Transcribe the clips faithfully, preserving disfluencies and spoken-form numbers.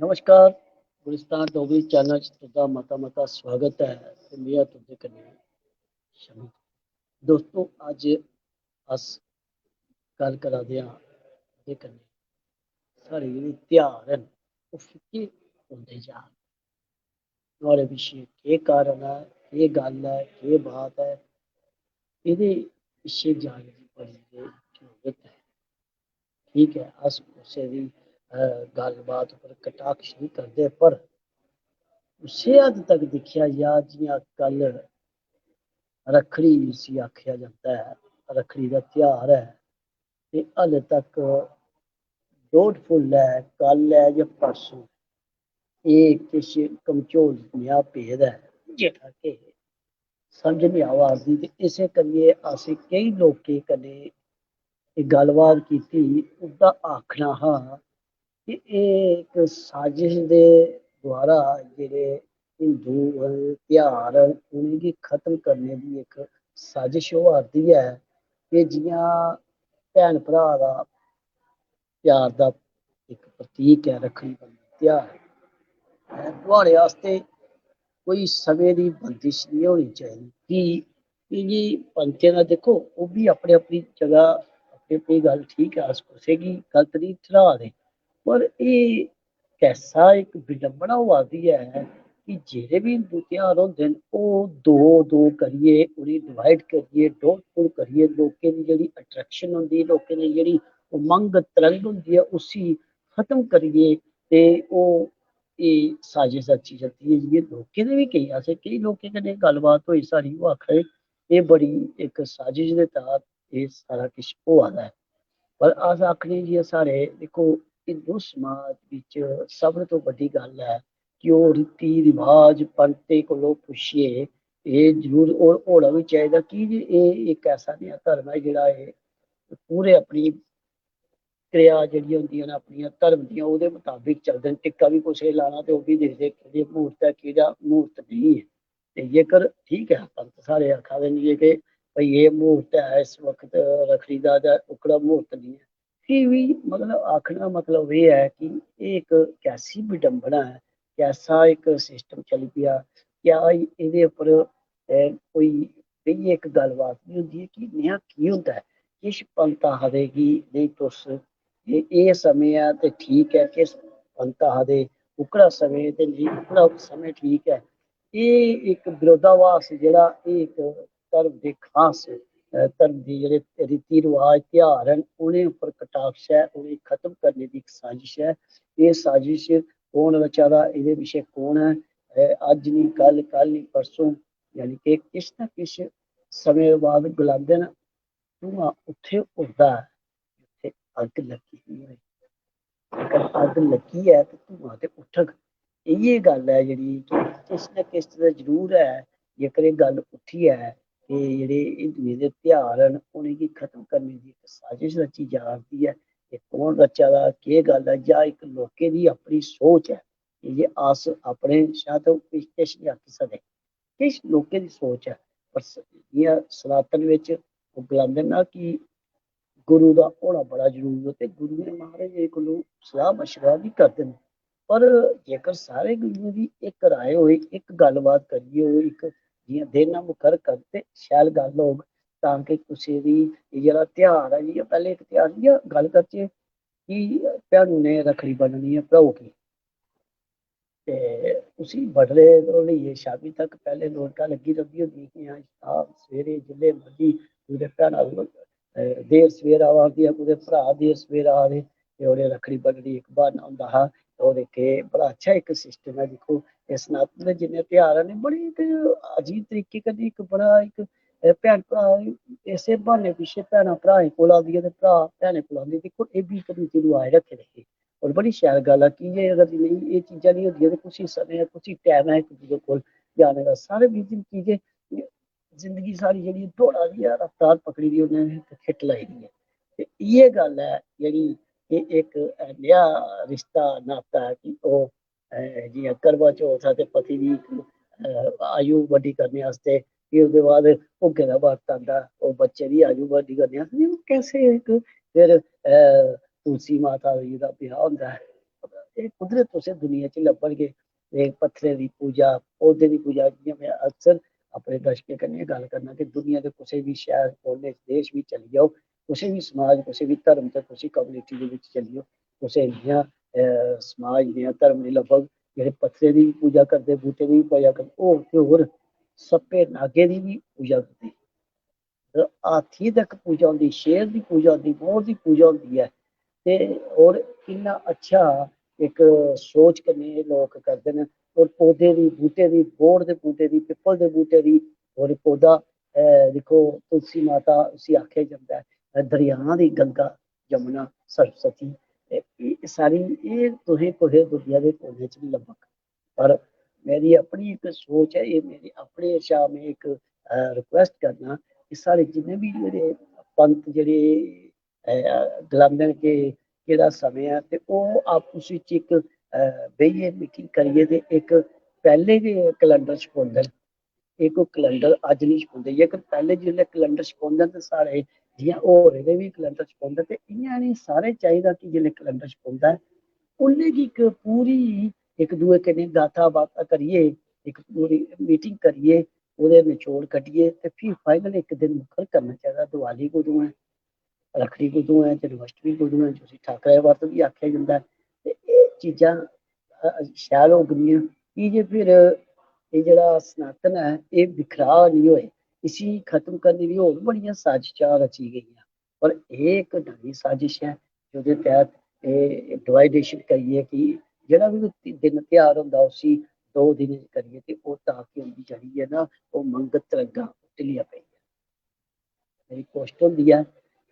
नमस्कार, गुलिस्तान डोगरी चैनल च तुं'दा मता मता स्वागत ऐ ते में आं तुं'दे कन्नै शमी। दोस्तो, अज्ज अस गल्ल करा दे आं ओह्दे कन्नै साढ़े जेह्ड़े ध्यार न, ओह् फिक्के होंदे जा दे। नुहाड़े पिच्छें केह् कारण ऐ, केह् गल्ल ऐ, केह् बात ऐ, एह्दे पिच्छें जाने दी बड़ी गै जरूरत ऐ। ठीक ऐ, अस कुसै दी, अ, गल्लबात उप्पर कटाक्ष निं करदे, पर उस्सै हद्द तक दिक्खेआ जा जि'यां कल रक्खड़ी जिसी आखेआ जंदा ऐ, रक्खड़ी दा ध्यार ऐ, ते हल्ले तक doubtful ऐ, कल ऐ जां परसों, एह् किश कमजोर नेहा भेद ऐ, जेह्ड़ा कि समझ निं आवा दी। ते इस्सै करियै असें केईं लोकें कन्नै एह् गल्लबात कीती, उं'दा आखना हा कि एह् इक साजिश दे द्वारा जेह्ड़े हिंदू, अ, ध्यार न, उ'नेंगी खत्म करने दी इक साजिश होआ दी ऐ, कि जि'यां भैन भ्राऽ दा प्यार दा इक प्रतीक ऐ रक्खड़ी बन्धन ध्यार। नुहाड़े आस्तै कोई समें दी बंदिश निं होनी चाहिदी। की, की जे पंतें दा दिक्खो, ओह् बी अपनी अपनी जगह, अपनी अपनी गल्ल ठीक ऐ, अस कुसै गी गलत निं ठर्हा दे, पर एह् कैसा इक विडंबना होआ दी ऐ कि जेह्ड़े बी हिंदू ध्यार होंदे न, ओह् दो दो करियै, उ'नेंगी divide करियै, doubtful करियै, लोकें दी जेह्ड़ी attraction होंदी, लोकें दी जेह्ड़ी उमंग तरंग होंदी ऐ, उसी खत्म करियै ते ओह् एह् साजिश रची जंदी ऐ। जि'यां लोकें दे बी केईं, असें केईं लोकें कन्नै गल्लबात होई साढ़ी, ओह् आखा दे एह् बड़ी इक साजिश दे तैह्त एह् सारा किश होआ दा ऐ। पर अस आखने जि'यां साढ़े, दिक्खो, हिंदू समाज बिच सब तों बड्डी गल्ल ऐ कि ओह् रीति रिवाज पंतें कोलों पुच्छियै एह् जरूर हो-, होना बी चाहिदा, की जे एह् इक ऐसा नेहा धर्म ऐ जेह्ड़ा एह् पूरे अपनी क्रिया जेह्ड़ियां होंदियां न अपनियां धर्म दियां, ओह्दे मताबक चलदे न। टिक्का बी कुसै गी लाना ते ओह् बी दिखदे केह्ड़े म्हूर्त ऐ, केह्ड़ा म्हूर्त नेईं ऐ। ते जेकर ठीक ऐ, पंत साढ़े आखा दे न जे कि भई एह् म्हूर्त ऐ इस वक्त रक्खड़ी दा, ते ओह्कड़ा म्हूर्त नेईं ऐ, फ्ही बी मतलब आखने दा मतलब एह् ऐ कि एह् इक कैसी विडंबना ऐ, कैसा इक system चली पेआ, क्या एह्दे उप्पर, अ, कोई बेहियै इक गल्लबात निं होंदी ऐ कि नेहा की होंदा ऐ। किश पंत आखदे कि नेईं, तुस एह्, एह् समें ऐ ते ठीक ऐ, किश पंत आखदे ओह्कड़ा समें ते नेईं, ओह्कड़ा समें ठीक ऐ। एह् इक विरोधाभास जेह्ड़ा, एह् इक धर्म दे खास, अ, धर्म दे जेह्ड़े रीति रवाज, ध्यार न, उ'नें उप्पर कटाक्ष ऐ, उ'नेंगी खत्म करने दी इक साजिश ऐ। एह् साजिश कौन रचा दा, एह्दे पिच्छें कौन ऐ? अ, अज्ज निं कल, कल निं परसों, यानी कि किश ना किश समें बाद गलांदे न, धुआं उत्थें उड़दा ऐ जित्थें अग्ग लग्गी दी होऐ। जेकर अग्ग लग्गी ऐ ते धुआं ते उट्ठग। इ'यै गल्ल ऐ जेह्ड़ी कि किश ना किश ते जरूर ऐ। जेकर एह् गल्ल उट्ठी ऐ कि जेह्ड़े हिंदुएं दे ध्यार न, उ'नेंगी खत्म करने दी इक साजिश रची जा करदी ऐ। एह् कौन रचा दा, केह् गल्ल ऐ, जां इक लोकें दी अपनी सोच ऐ? की जे अस अपने शा ते किश, किश निं आखी सकदे। किश लोकें दी सोच ऐ, पर स-, जि'यां सनातन बिच ओह् गलांदे ना कि गुरु दा होना बड़ा जरूरी ऐ, ते गुरुएं महाराजें कोलू सलाह मशवरा बी करदे न। पर जेकर सारे गुरुएं दी इक राय होए, इक गल्लबात करियै होए, इक जि'यां देना मुखर करन ते शैल गल्ल होग, तां कि कुसै दी एह् जेह्ड़ा ध्यार ऐ, जि'यां पैह्लें इक ध्यार, जि'यां गल्ल करचै कि भैनू ने रक्खड़ी बन्ननी ऐ भ्राऊ गी, ते उसी बडलै कोला लेइयै शामीं तक पैह्लें रौनकां लग्गी रौंह्दियां होंदियां हियां। शाम सवेरे जिसलै मर्जी कुतै भैनां, अ, देर सवेर आवा दी ऐ, कुतै भ्राऽ देर सवेर आ दे, ते उ'नें रक्खड़ी बन्ननी इक ब्हान्ना होंदा हा। होर इक एह् बड़ा अच्छा इक system ऐ। दिक्खो, एह् सनातन दे जिन्ने ध्यार न, बड़े इक अजीब तरीके कन्नै इक बड़ा इक, अ, भैन भ्राऽ इस्सै ब्हान्ने पिच्छें भैनां भ्राएं कोल आंदियां ते भ्राऽ भैनें कोल आंदे। दिक्खो, एह् बी इक रीति रवाज रक्खे दे हे। होर बड़ी शैल गल्ल ऐ, की जे अगर नेईं, एह् चीजां निं होंदियां ते कुसी समें, कुसी टैम ऐ इक दूए कोल जाने दा? सारे busy न, की जे जिंदगी साढ़ी जेह्ड़ी दौड़ा दी ऐ, रफ्तार पकड़ी दी उ'न्नै ते खिट्ट लाई दी ऐ। ते इ'यै गल्ल ऐ जेह्ड़ी कि इक नेहा रिश्ता नाता ऐ कि ओह्, अ, जि'यां करवा चौथ ऐ ते पति दी, अ, आयु बड्डी करने आस्तै, फ्ही ओह्दे बाद भुग्गे दा बर्त आंदा, ओह् बच्चे दी आयु बड्डी करने आस्तै, ओह् कैसे इक फिर, अ, तुलसी माता जी दा ब्याह् होंदा ऐ, एह् कुदरत तुसें दुनिया च लब्भन गे। ते पत्थरें दी पूजा, पौधे दी पूजा, जि'यां में अक्सर अपने दर्शकें कन्नै गल्ल करना कि दुनिया दे कुसै बी शैह्र, कोने च, देश बी चली जाओ, कुसै बी समाज, कुसै बी धर्म ते कुसै कम्युनिटी दे बिच चली जाओ, कुसै नेहा, अ, समाज, नेहा धर्म निं लब्भग जेह्ड़े पत्थरें दी बी पूजा करदे, बूह्टें दी बी पूजा करदे, होर ते होर सप्पे नागें दी बी पूजा करदे। ते हाथी तक पूजा होंदी, शेर दी पूजा होंदी, मोर दी पूजा होंदी ऐ। ते होर किन्ना अच्छा इक सोच कन्नै एह् लोक करदे न। होर पौधे दी, बूह्टे दी, बोड़ दे बूह्टे दी, पिप्पल दे बूह्टे दी, होर पौधा, अ, दिक्खो, तुलसी माता उसी आखेआ जंदा ऐ, दरिया दी गंगा, जमुना, सरस्वती, ते एह् सारी, एह् तुसें कुसै दुनिया दे कोने च निं लब्भग। पर मेरी अपनी इक सोच ऐ, एह् मेरी अपने शा में इक, अ, request करना कि साढ़े जिन्ने बी जेह्ड़े पंत जेह्ड़े, अ, गलांदे न कि केह्ड़ा समें ऐ, ते ओह् आपूस च इक, अ, बेहियै meeting करियै ते इक पैह्ले गै calendar छपोंदे न। एह् कोई calendar अज्ज निं छपोंदे, जेकर पैह्ले जिसलै calendar छपोंदे न ते साढ़े जि'यां होरें दे बी calendar छपोंदे, ते इ'यां इ'नें सारें चाहिदा कि जिसलै calendar छपोंदा ऐ, उल्लै गी इक पूरी इक दूए कन्नै गाथा बाता करियै, इक पूरी meeting करियै, ओह्दे नचोड़ कड्ढियै ते फ्ही final इक दिन मुक्कर करना चाहिदा। दिवाली कदूं ऐ, रक्खड़ी कदूं ऐ, जन्माष्टमी कदूं ऐ, जिसी ठाकरे दा बर्त बी आखेआ जंदा ऐ। ते एह् चीजां, अ, शैल होङन, की जे फिर एह् जेह्ड़ा सनातन ऐ, एह् बिखराऽ निं होए। इसी खत्म करने दी होर बड़ियां साजिशां रची गेइयां, पर एह् इक नमीं साजिश ऐ, जेह्दे तैह्त एह् dividation करियै कि जेह्ड़ा बी कोई दिन तेहार होंदा, उसी दो दिन करियै ते ओह् तां कि उं'दी जेह्ड़ी ऐ ना, ओह् मंगत तरंगां ढिल्लियां पेइयां। मेरी कोशट होंदी ऐ,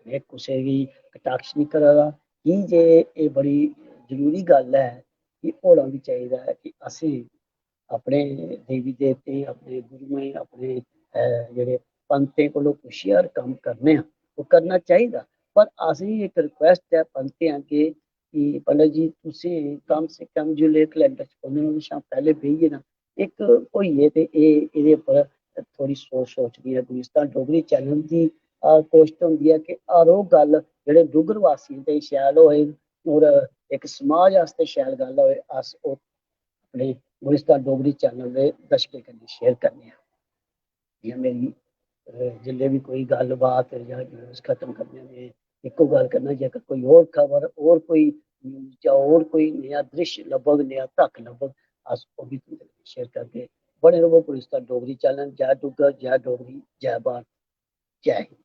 में कुसै गी कटाक्ष निं करा दा, की जे एह् बड़ी जरूरी गल्ल ऐ कि होना बी चाहिदा ऐ कि असें अपने देवी देवतें, अपने गुरुएं, अपने, अ, जेह्ड़े पंतें कोलों पुच्छियै हर कम्म करने आं, ओह् करना चाहिदा। पर असेंगी इक request ऐ पंतें अग्गें कि पंडित जी, तुसें कम से कम जिसलै calendar छपोंदे न, ओह्दे शा पैह्लें बेहियै ना, इक होइयै ते एह्, एह्दे उप्पर थोह्ड़ी सोच सोचनी ऐ। गुलिस्तान डोगरी channel दी, अ, कोशट होंदी ऐ कि हर ओह् गल्ल जेह्ड़े डुग्गर वासियें ताईं शैल होए और इक समाज आस्तै शैल गल्ल होए, अस ओह् अपने गुलिस्तान डोगरी channel दे दर्शकें कन्नै share करने आं। जि'यां मेरी, अ, जिसलै बी कोई गल्ल बात जां news खत्म करने में इक्को गल्ल करना, जेकर कोई होर खबर, होर कोई news जां होर कोई नेहा दृश्य लब्भग, नेहा तक लब्भग, अस ओह् बी तुं'दे कन्नै share करगे। बने र'वो गुलिस्तान डोगरी channel। जै डुग्गर, जै डोगरी, जै भारत, जै हिंद।